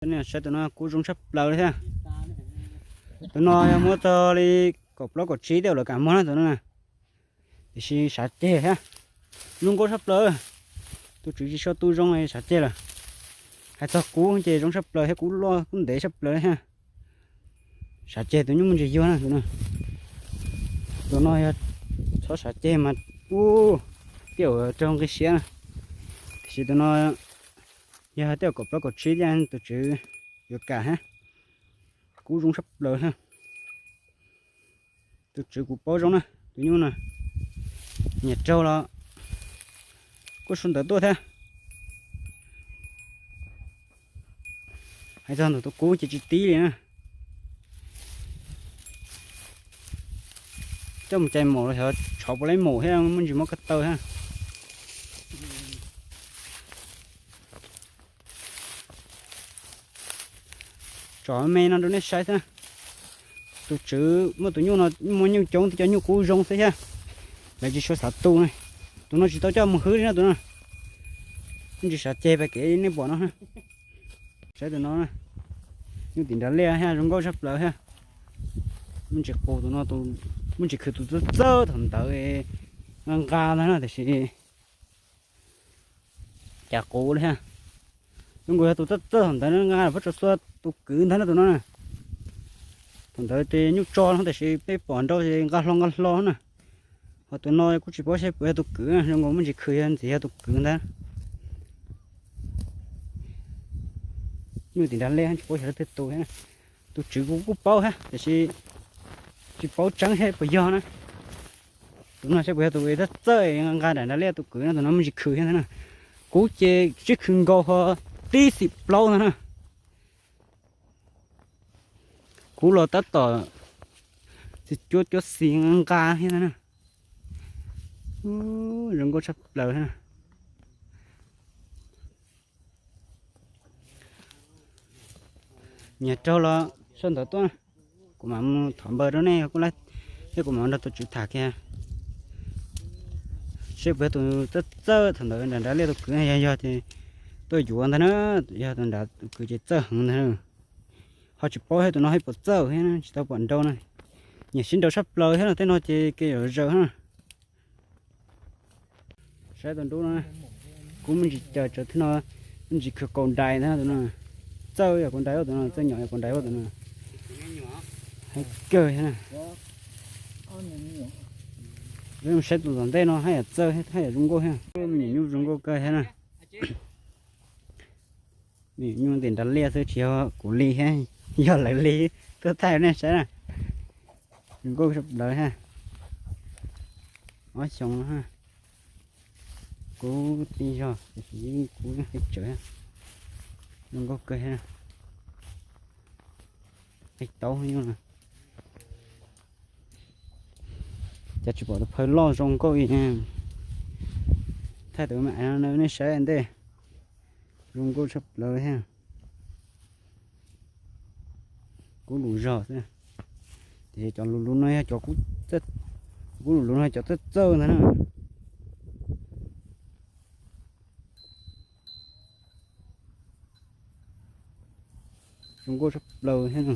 Saib tus no kub zoo tshaj plaws li thiab. Tus no yog muaj txog li kaum plaub kaum tsib tej lawv kam muag na tus no na. Tiam sis sav ceg thiab, zoo nkauj tshaj plaws. Tus tswv tsis tshua tu zoo sav ceg lawm. Hais txog kub ces zoo tshaj plaws thiab, kub loj kub ntev tshaj plaws thiab. Sav ceg tus nyuj muaj ntsis yuag na tus no. Tus no yog txhob sav ceg mas ub, tej zaum raug nqi siab na. Tiam sis tus no yog tej zaum kaum plaub kaum tsib thiab tus tswv yuav kam thiab. Kub zoo tshaj plaws thiab. Tus tswv kuv paub zoo na, tus nyuj no nyiam raug los kuj sawv ntawv tuaj thiab. Hais txog ntawm tus kub ces tsis tib li na. Coj mus cais maum los xyov tshov puas laib maum thiab, muaj ntsis mob ko taw thiab. Tsom me no rau nej saib xwb. Tus tswv muaj tus nyuj no, muaj nyuj coob thiab cov nyuj kub zoo xwb thiab. Lawv tsis tshua xav tu ne. Tus no tsis tau coj mus hwb li no tus no. Muaj ntsis sav ceg pem kev nej pom no. Saib tus no, nyuj tim nrag liaj thiab zoo nkauj tshaj plaws thiab. Muaj ntsis qus tus no, muaj ntsis khwv tus txawj txawj thaum ntawd nqa nqa ntag no tiam sis cas qus li thiab. Zoo nkaus yog tus txawj txawj thaum ntawd nqa phab tsaus xua tus kwv ntag no tus no na. Thaum ntawd ces nyuj tso no tiam sis peb pom nrau ces nqa hlo nqa hlo na. Ho tus no kuj tsis paub seb puas yog tus kwv, zoo nkaus muaj ntsis khwv yog ntxiv yog tus kwv ntag. Nyuj tim nrag liaj tsis paub xyov leej twg tus thiab. Tus tswv kuv kuj paub thiab tiam sis tsis paub tseeb seb puas yog na. Tus no seb puas yog tus txawj txawj nqa nram nrag liaj tus kwv no, tus no muaj ntsis khwv thiab ntag na. Kub ces sib khwv nkaus ho tib xim plaub ntag na. Kub los tab tom txiv cuab cuab xis nqa thiab ntag na. Zoo nkauj tshaj plaws thiab. Nyiam raug los sawv ntawv tuaj, kuv mam mus thov npawb rau nej, thiab kuv mam nrog tus tswv tham kiag seb puas yog tus txawj txawj thaum ntawd nram nrag liaj tus kwv, yog yog ces tuaj yuav ntag na. Yog tus nrad tus kwv ces txawj heev ntag. Ho tsis paub thiab tus no haj puas txawj thiab tsis tau pom nrau na. Nyiam sib nrau tshaj plaws thiab no, tej no ces kev zam zaws na. Saib tus nrub no, kuv muaj ntsis caws tsawv thiab no, muaj ntsis khwv kaus nrais ntag tus no. Txawj yog kaus nrais ua tus no, txawj nyom yog kaus nrais ua tus no. Heev kawg thiab na. Saib tus tom ntej no haj yam txawj thiab haj yam zoo nkauj thiab. Me nyuam nyuj zoo nkauj kawg thiab na. Me nyuam nyuj tim nrag liaj xwb tsis yog kuv li thiab, yog lawv li. Tuaj thaij nej saib na. Zoo nkauj tshaj plaws thiab. Ob xyoo no, kub tib zog tiam sis kuv yeej qhib tsawv thiab. Zoo nkauj kawg thiab. Qhib taub nyuj no. Cas tsis pom tus phawj loj zoo nkauj li. Thaij tus me aiv no nej saib ntej. Zoo nkauj tshaj plaws thiab. Kub lus zog xwb. Tiam sis cov lus lus no yog cov kub, kub lus lus no cov txawj txawj ntag na. Zoo nkauj tshaj plaws thiab.